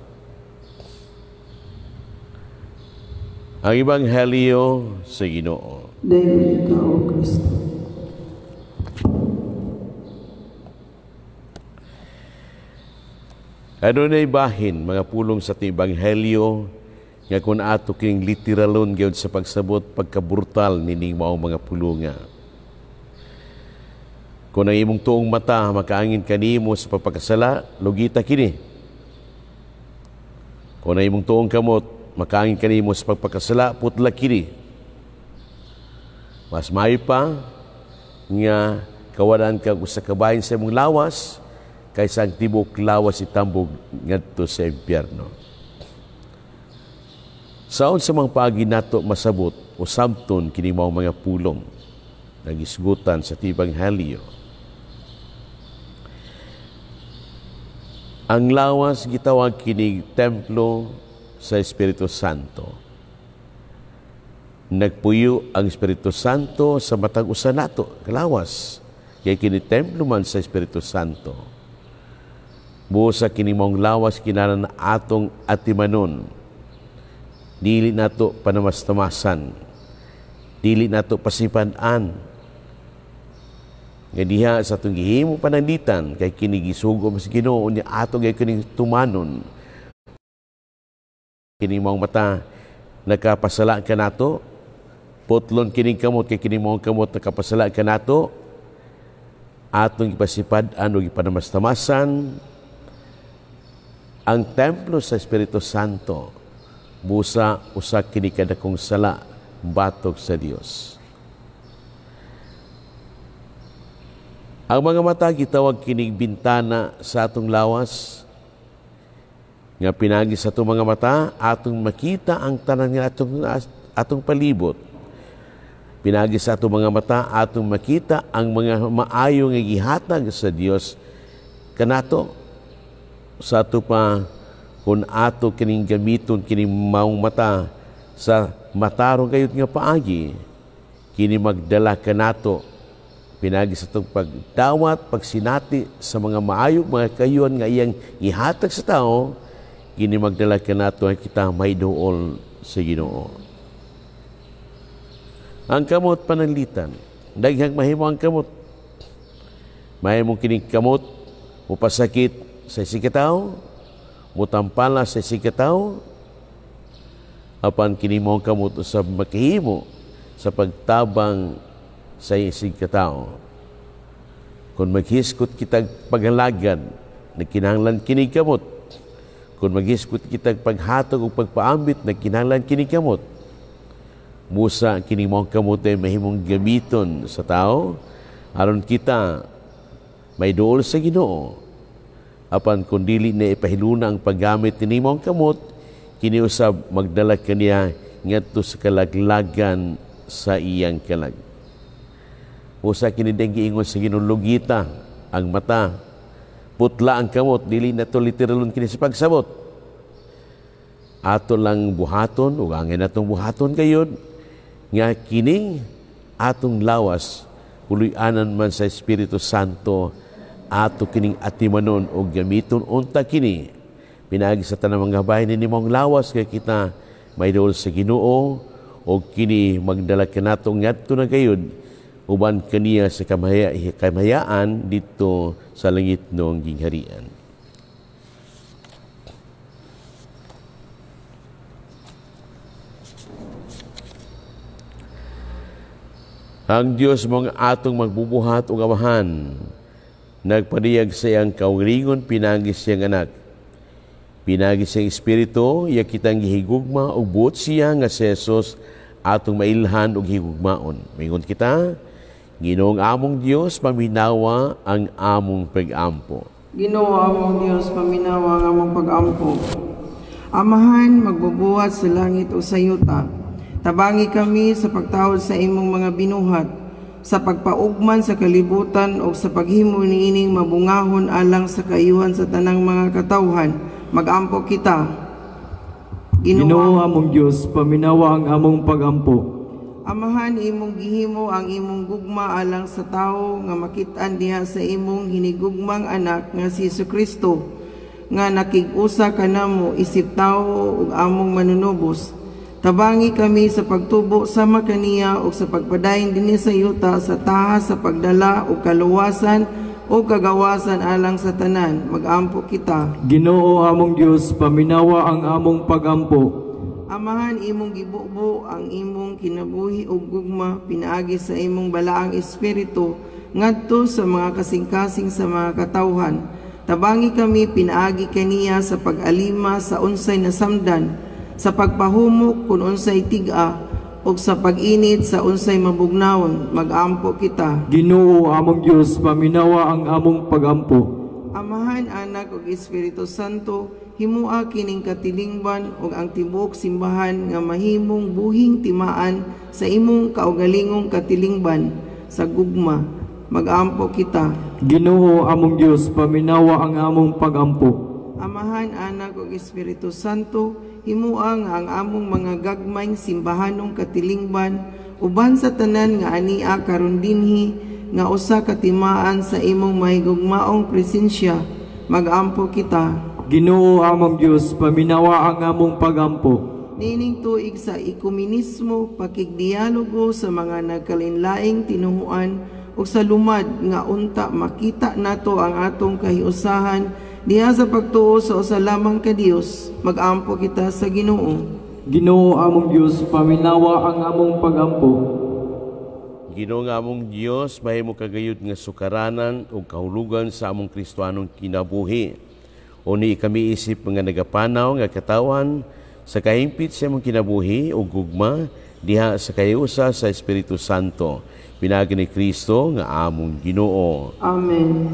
Ang Ebanghelyo sa Ginoo. Dahil ikaw, Kristo. Adunay bahin mga pulong sa ating Ebanghelyo nga kung ato kining literalon gyud sa pagsabot pagkabrutal nining maong mga pulunga. Kung ang imong tuong mata makaangin kanimo sa pagpakasala, lugita kini. Kung ang imong tuong kamot makaangin kanimo sa pagpakasala, putla kini. Mas maayo pa nga kawalan ka usa ka bahin sa imong lawas kaysa ang tibok lawas itambog ngadto sa impyerno. Saon sa mga paagi nato masabot o samton kini mao mga pulong nagisgutan sa Ebanghelyo. Ang lawas gitawag kini templo sa Espiritu Santo. Nagpuyo ang Espiritu Santo sa matag usa nato kalawas, kay kini templo man sa Espiritu Santo. Busa kini maong lawas kinahanglan atong atimanon. Dili nato panamastamasan, dili nato pasipan-an. Nga diha sa atong gihimo pananglitan kay kini gisugo sa Ginoo unya ato gyud kining tumanon. Kini maong mata nakapasala kanato, putlon kining kamot kay kini maong kamot nakapasala kanato, atong ipasipad-an o ipanamastamasan ang templo sa Espiritu Santo. Busa usa kini kadakong sala batok sa Dios. Ang mga mata gitawag kining bintana sa atong lawas, nga pinagi sa atong mga mata atong makita ang tanan nga atong palibot. Pinagi sa atong mga mata atong makita ang mga maayo nga gihatag sa Dios kanato. Sa ato pa kung ato kining gamiton kining maong mata sa matarong kayot nga paagi, kini magdala kanato pinagi sa atong pagdawat, pagsinati sa mga maayong mga kayuan nga iyang ihatag sa tao, kini magdala kanato ay kita may duol sa Ginoo. Ang kamot pananglitan, daghang mahimo ang kamot. Mahimong kining kamot mupasakit sa isikataw, mutampala sa isikataw, apan kini mo ang kamot usab makahimo sa pagtabang sa isikataw. Kung maghiskot kitag paghalagad, nagkinahanglan kini kamot. Kung maghiskot kitag paghatag o pagpaambit, nagkinahanglan kini kamot. Musa kini mo ang kamot ay mahimong gamiton sa tao aron kita may duol sa Ginoo. Apan kung dili na ipahiluna ang paggamit ni mo ang kamot, kini usab magdala kaniya ngadto sa kalaglagan sa iyang kalag. Usa kini deng giingon sa Ginoo, lugita ang mata, putla ang kamot, dili na to literalon kini sa pagsabot. Ato lang buhaton ug angay natong buhaton gayud nga kining atong lawas puloy-anan man sa Espiritu Santo, ato kining atimanon o gamiton unta kini pinaagi sa tanang mga bahin ni mong lawas kay kita may duol sa Ginoo, o kini magdala kanato ngadto na gayud uban kaniya sa kamahayaan dito sa langit noong gingharian. Ang Dios mong atong magbubuhat og amahan, nagpadiyag sa iyang kaugalingon pinagi siyang anak. Pinagi siyang espiritu, iya kitang gihigugma og buot siya nga si Jesus atong mailhan og higugmaon. Mingon kita, Ginoong among Dios, paminawa ang among pag-ampo. Ginoo among Dios, paminawa ang among pag-ampo. Amahan, magbubuhat sa langit o sa yuta. Tabangi kami sa pagtahod sa imong mga binuhat. sa pagpaugman sa kalibutan ug sa paghimo niining mabungahon alang sa kaayuhan sa tanang mga katawhan. Magampo kita. Ginoo among Dios, paminawa ang among pagampo. Amahan, imong gihimo ang imong gugma alang sa tawo nga makit-an diha sa imong hinigugmang anak nga si Jesucristo, nga nakig-usa kanamo isip tawo ug among manunubos. Tabangi kami sa pagtubo sama kaniya ug sa pagpadayon dinhi sa yuta sa tahas sa pagdala ug kaluwasan ug kagawasan alang sa tanan. Magampo kita. Ginoo among Dios, paminawa ang among pagampo. Amahan, imong gibubo ang imong kinabuhi ug gugma pinaagi sa imong balaang espiritu ngadto sa mga kasing-kasing sa mga katawhan. Tabangi kami pinaagi kaniya sa pag-alima sa unsay nasamdan, sa pagpahumok kun unsay tig-a, ug sa pag-init sa unsay mabugnawon. Magampo kita. Ginoo among Dios, paminawa ang among pagampo. Amahan, Anak ug Espiritu Santo, himua kining katilingban ug ang tibuok simbahan nga mahimong buhing timaan sa imong kaugalingong katilingban sa gugma. Magampo kita. Ginoo among Dios, paminawa ang among pagampo. Amahan, Anak ug Espiritu Santo, himua nga ang among mga gagmayng simbahanong katilingban uban sa tanan nga ania karon dinhi nga usa ka timaan sa imong mahigugmaong presensya. Magampo kita. Ginoo among Dios, paminawa ang among pagampo. Nining tuig sa ekumenismo, pakigdialogo sa mga nagkalainlaing tinuhuan ug sa lumad nga unta makita nato ang atong kahiusahan diha sa pagtuo sa usa lamang ka Dios. Magampo kita sa Ginoo. Ginoo among Dios, paminawa ang among pagampo. Ginoo nga among Dios, mahimo kagayud nga sukaranan ug kahulugan sa among Kristohanong kinabuhi. Uni kami isip mga nagapanaw nga katawan sa kahimpit sa among kinabuhi ug gugma diha sa kayusa sa Espiritu Santo. Pinaagi ni Kristo nga among Ginoo. Amen.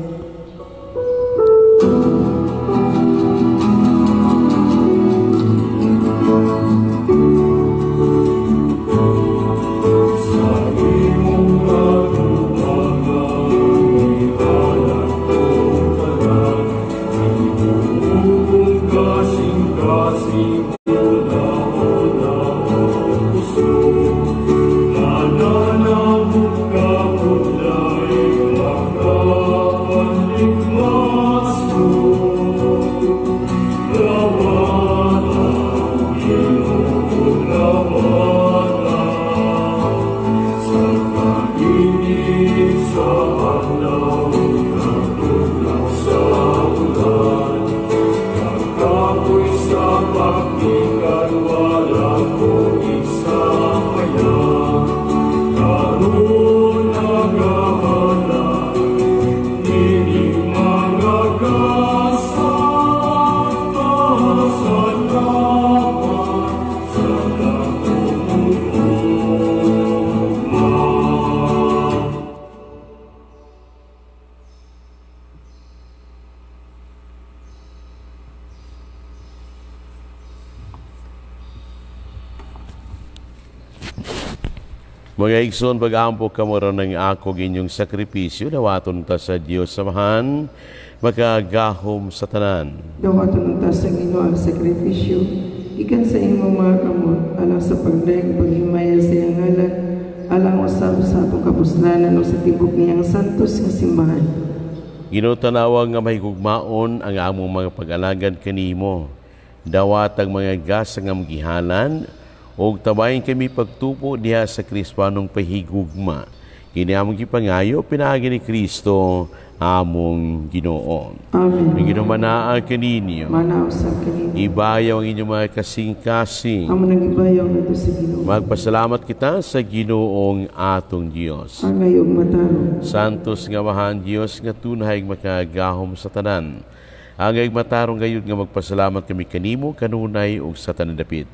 Mga igsoon, pag-ampo kamo ron ng ako inyong sakripisyo, dawaton ta sa Dios samahan, makagahom sa tanan. Dawaton ta sa Ginoo ang sakripisyo, ikan sa imong mga kamot, alang sa pagdayeg paghimaya sa iyang ngalan, alang usab sa atong kapuslanan o sa tibok niyang santos nga simbahan. Ginoo, tanawa nga mahigugmaon ang among mga pag-alagad kanimo. Dawat ang mga gasa nga magihalan, og tabayin kami pagtupo diha sa Kristohanong pahigugma. Kini among gipangayo pinaagi ni Kristo among Ginoo. Amen. Ang Ginoo manaa kaninyo. Manaa usab kaninyo. Ibayaw ang inyong mga kasing-kasing. Amo nang ibayaw ngadto sa Ginoo. Magpasalamat kita sa Ginoong atong Dios. Angay ug matarong. Santos nga Amahan Dios nga tunay makagahom sa tanan. Angay matarong gayud nga magpasalamat kami kanimo kanunay ug sa tanan dapit.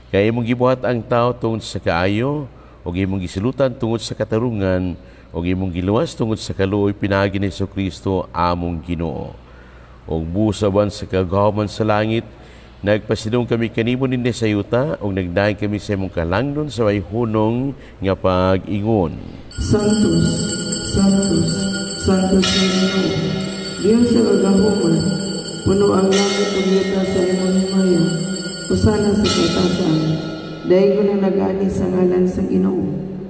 Kay imong gibuhat ang tao tungod sa kaayo, ug imong gisilutan tungod sa katarungan, ug imong giluwas tungod sa kaluoy pinaagi ni Jesucristo among Ginoo. Ug busaban sa kagahoman sa langit, nagpasidong kami kanimo dinhi sa yuta, ug nagdaig kami sa imong kalangnon sa way hunong nga pag-ingon. Santos, Santos, Santos nga Ginoo, Dios sa kagahuman, puno ang langit ug yuta sa imong himaya. Hosana sa kahitasan. Daygon ang nag-ani sa ngalan sa Ginoo.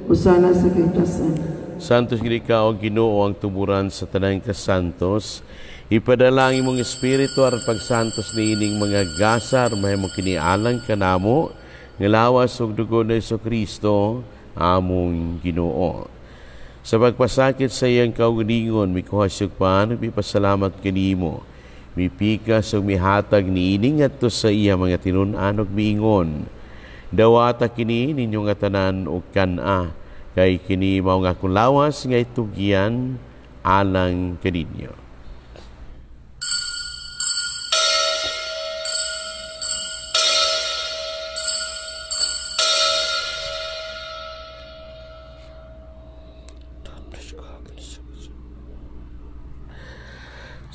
Hosana sa kahitasan. Santos gid ikaw, Ginoo, ang tuburan sa tanang kasantos. Ipadala ang imong espiritu aron pagsantos niining mga gasar, mahimo kini alang kanamo nga lawas ug dugo ni Hesukristo among Ginoo. Sa pagpasakit sa iyang kaugalingon, mikuha siya pan ug mipasalamat kanimo. Mipikas ug mihatag niini ngadto sa iya mga tinun-an ug miingon: Dawata kini ninyo nga tanan ug kan-a, kay kini mao nga akong lawas nga itugyan alang kaninyo.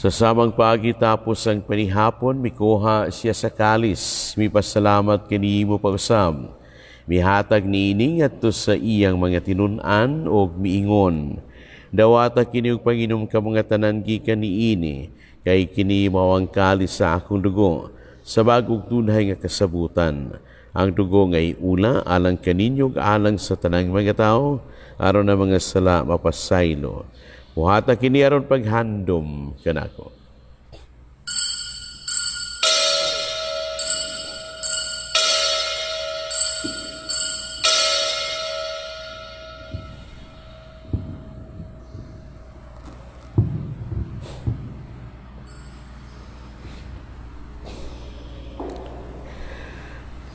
Sa samang paagi tapos ang panihapon, mikuha siya sa kalis, mipasalamat kanimo pausab. Mihatag niini ngadto sa iyang mga tinun-an og miingon: Dawata kini og panginom ka mga tanan gikan niini, kay kini mao ang kalis sa akong dugo, sa bag-ong tunhay nga kasabutan. Ang dugo nga iula alang kaninyo ug alang sa tanang mga tawo, aron ang mga sala mapasaylo. Buhata kini aron paghandom kanako.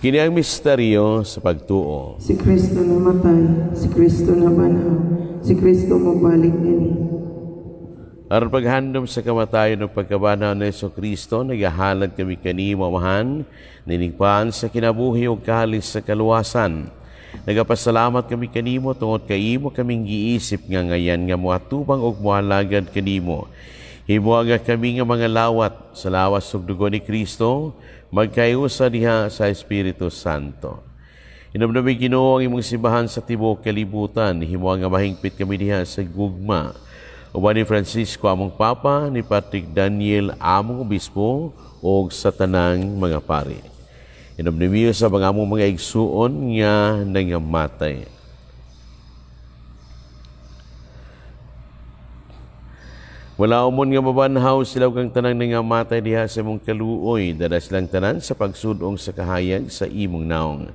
Kini ang misteryo sa pagtuo. Si Kristo namatay, si Kristo nabanhaw, si Kristo mobalik gani. Aron paghandom sa kamatayon ug pagkabanhaw ni Hesukristo, nagahalad kami kanimo, Amahan, ninigpaan sa kinabuhi ug kalis sa kaluwasan. Nagapasalamat kami kanimo tungod kay imo kaming giisip nga ngayan nga moatubang ug moalagad kanimo. Himuaga kami nga mga lawat sa lawas ug dugo ni Kristo, magkayusa diha sa Espiritu Santo. Hinumdumi Ginoo ang imong simbahan sa tibuok kalibutan, himuha nga mahingpit kami diha sa gugma. Uban ni Francisco among Papa, ni Patrick Daniel among Obispo, ug sa tanang mga pari. Hinumdumi sa mga among mga igsuon nga nangamatay. Wala umon nga mabanhaw sila kang tanang nangamatay diha sa imong kaluoy, dala silang tanan sa pagsudong sa kahayag sa imong naong.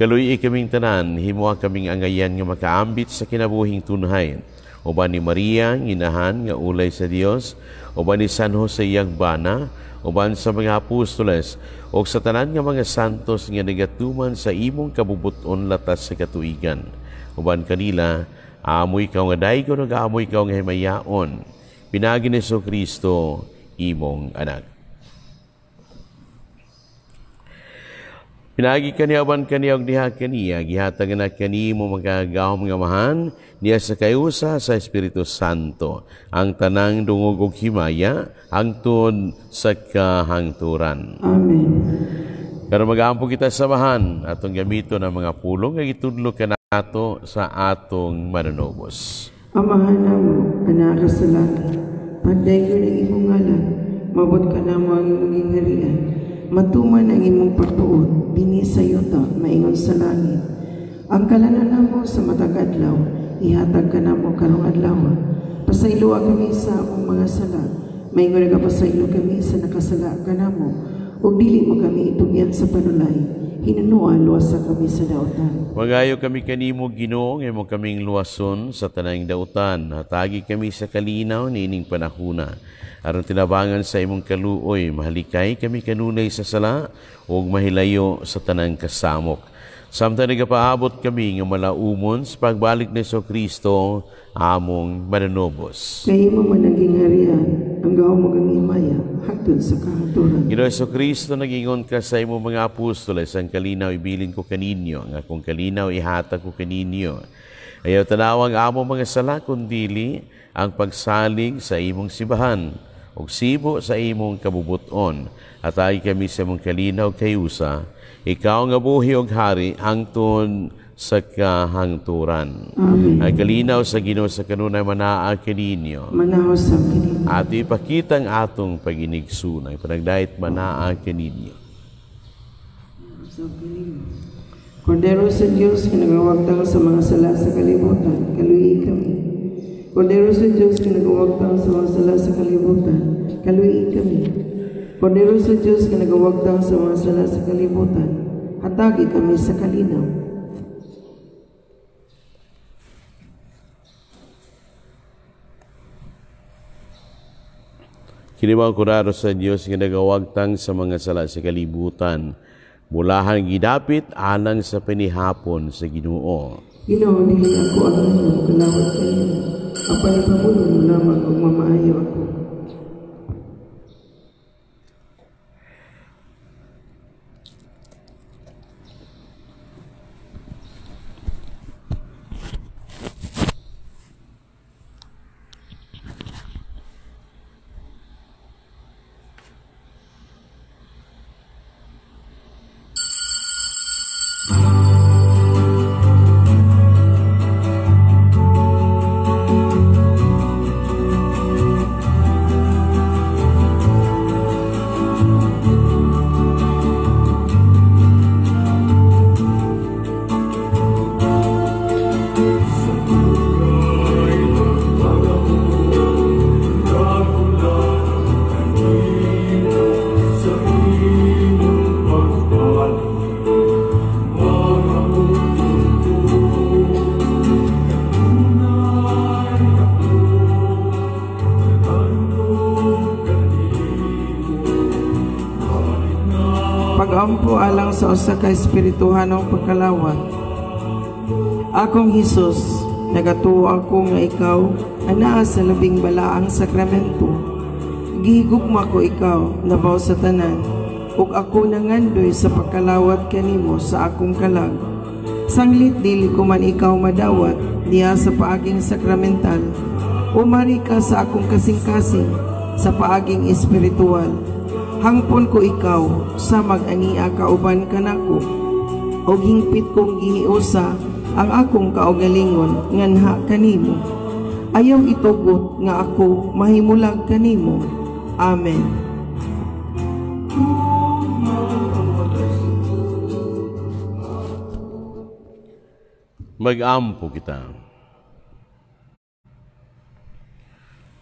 Kaluoy kaming tanan, himuha kaming angayan nga makaambit sa kinabuhing tunhay. Uban ni Maria, nginahan nga ulay sa Dios, uban ni San Jose iyang bana, uban sa mga apostoles, ug sa tanan nga mga santos nga nagatuman sa imong kabubuton latas sa katuigan. Uban kanila, amoy ikaw nga daygon ug amoy ikaw nga himayaon. Pinaagi ni Hesukristo, imong anak. Pinaagi kaniya uban kaniya og diha kaniya, gihatag na kanimo magagahom nga Amahan, niya sa kayusa sa Espiritu Santo, ang tanang dungog og himaya, hangtod sa kahangturan. Amen. Karon mag-ampo kita sa Amahan, atong gamiton ang mga pulong nga gitudlo kanato sa atong manunubos. Amahan namo, anaa ka sa langit, pagdaygon ang imong ngalan, mabot ka namo ang imong gingharian, matuman ang imong pagtuot, dinhi sa yuta, maingon sa langit. Ang kalanan namo sa matag adlaw, ihatag ka namo karong adlaw. Pasayloa kami sa among mga sala, maingon nagapasaylo kami sa nakasala kanamo, ug dili mo kami itugyan sa panulay, hinunua luwasa kami sa dautan. Magayo kami kanimo, Ginoo, nga imo kaming luwason sa tanang dautan. Hatagi kami sa kalinaw niining panahuna. Aron tinabangan sa imong kaluoy, mahalikay kami kanunay sa sala ug mahilayo sa tanang kasamok. Samtang nagapaabot kami nga malaumon sa pagbalik ni Hesukristo, among mananubos. Kay imo man ang gingharian, ang gahom ug ang himaya, hangtod sa kahangturan. Ginoo Hesukristo, nagingon ka sa imong mga apostoles, ang kalinaw ibilin ko kaninyo, ang akong kalinaw ihatag ko kaninyo. Ayaw tanawang among mga sala, kundili ang pagsalig sa imong simbahan, ug sibo sa imong kabubuton. Atay kami sa imong kalinaw kayusa, ikaw nga buhi og hari hangtod sa kahangturan. Amen. Ang kalinaw sa Ginoo sa kanunay manaa kaninyo. Manaos sa kaninyo. At ipakita ang atong paginigsunay, panagdait manaa kaninyo. Kordero sa Diyos, nga nagawagtang sa mga sala sa kalibutan, kaluyi kami. Kordero sa Diyos, nga nagawagtang sa mga sala sa kalibutan, kaluyi kami. Kordero sa Diyos, nga nagawagtang sa mga sala sa kalibutan, hatagi kami sa kalinaw. Kini ang kordero sa Diyos nga nagawagtang sa mga sala sa kalibutan, mulahan gidapit alang sa panihapon sa Ginoo. Ginoo, dili ako ang inyong kalawat kanimo, apan ipamulo mo lamang ug mamaayo ako. Pag-ampo alang sa usa ka espirituhanong pagkalawat. Akong Hesus, nagatuo ako nga ikaw anaa sa labing balaang sakramento. Gihigugma ko ikaw labaw sa tanan, ug ako nangandoy sa pagkalawat kanimo sa akong kalag. Sanglit dili ko man ikaw madawat diha sa paaging sakramental, umari ka sa akong kasing-kasing sa paaging espiritual. Hangpon ko ikaw sa mag-ania kauban kanako, og hingpit kong gihiusa ang akong kaugalingon nganha kanimo. Ayaw itugot nga ako mahimulag kanimo. Amen. Mag-ampo kita.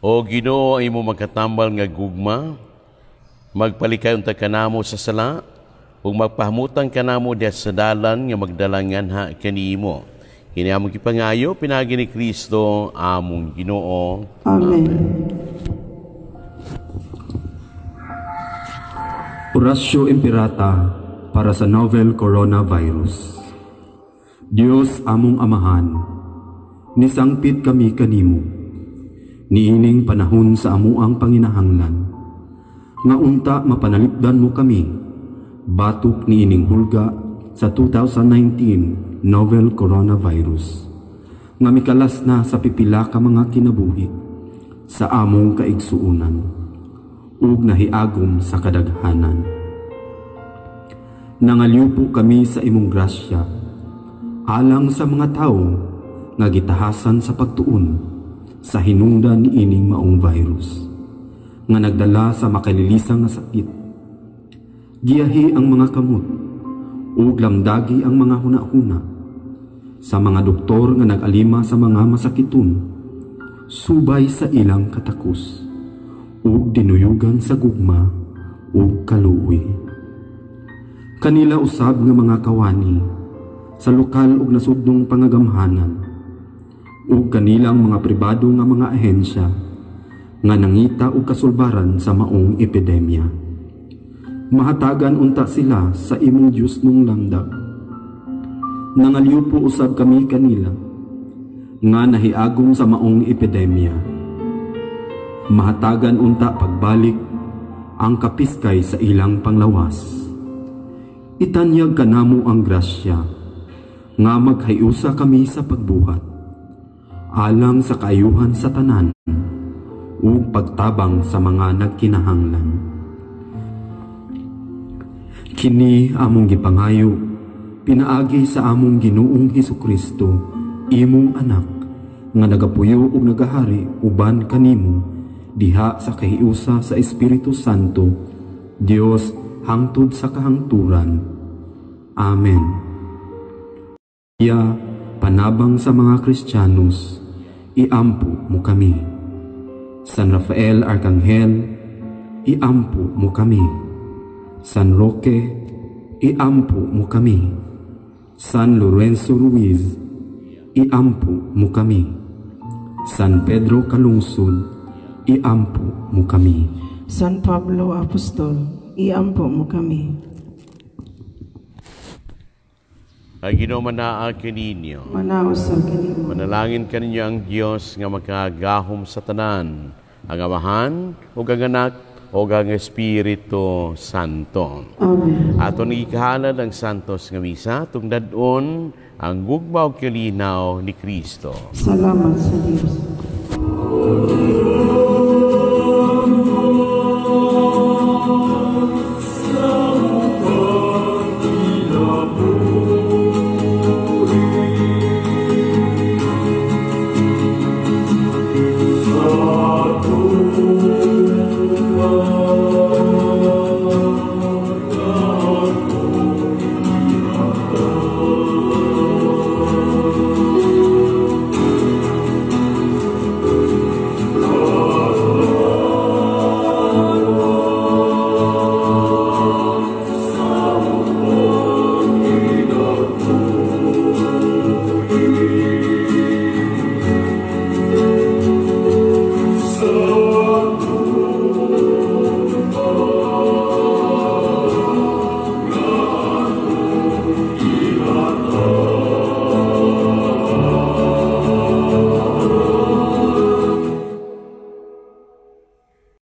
O Ginoo, ang imong magkatambal nga gugma, magpalikay unta kanamo sa sala ug magpahamutang kanamo diha sa dalan nga magdala nganha kanimo. Kini among gipangayo pinaagi ni Kristo among Ginoo. Amen. Oratio Imperata para sa novel coronavirus. Dios among Amahan, nisangpit kami kanimo niining panahon sa amuang panginahanglan, nga unta mapanalipdan mo kami batok niining hulga sa 2019 novel coronavirus nga mikalas na sa pipila ka mga kinabuhi sa among kaigsuonan ug nahiagom sa kadaghanan. Nangalyupo kami sa imong grasya alang sa mga tawo nga gitahasan sa pagtuon sa hinungdan niining maong virus nga nagdala sa makalilisang nga sakit. Giyahi ang mga kamot ug lamdagi ang mga hunahuna sa mga doktor nga nag-alima sa mga masakiton, subay sa ilang katakos ug dinuyugan sa gugma ug kaluoy. Kanila usab nga mga kawani sa lokal ug nasudnong pangagamhanan ug kanilang mga pribado nga mga ahensya nga nangita og kasulbaran sa maong epidemya. Mahatagan unta sila sa imong Dios nung langdag. Nangalyupo usab kami kanila nga nahiagom sa maong epidemya. Mahatagan unta pagbalik ang kapiskay sa ilang panglawas. Itanyag kanamo ang grasya nga maghiusa kami sa pagbuhat alang sa kaayuhan sa tanan ug pagtabang sa mga nagkinahanglan. Kini among gipangayo pinaagi sa among Ginoong Hesukristo, imong anak, nga nagapuyo ug nagahari uban kanimo diha sa kahiusa sa Espiritu Santo, Dios hangtod sa kahangturan. Amen. Ya, panabang sa mga Kristiyanos, iampo mo kami. San Rafael Arkanghel, iampo mo kami. San Roque, iampo mo kami. San Lorenzo Ruiz, iampo mo kami. San Pedro Calungsod, iampo mo kami. San Pablo Apostol, iampo mo kami. Ang Ginoo manaa kaninyo. Manausab kanimo. Manalangin kaninyo ang Dios nga makagahom sa tanan, ang Amahan ug ang Anak ug ang Espiritu Santo. Amen. Ato nagikahalad ang Santos nga Misa, tungdad-on ang gugma ug kalinaw ni Kristo. Salamat sa Dios.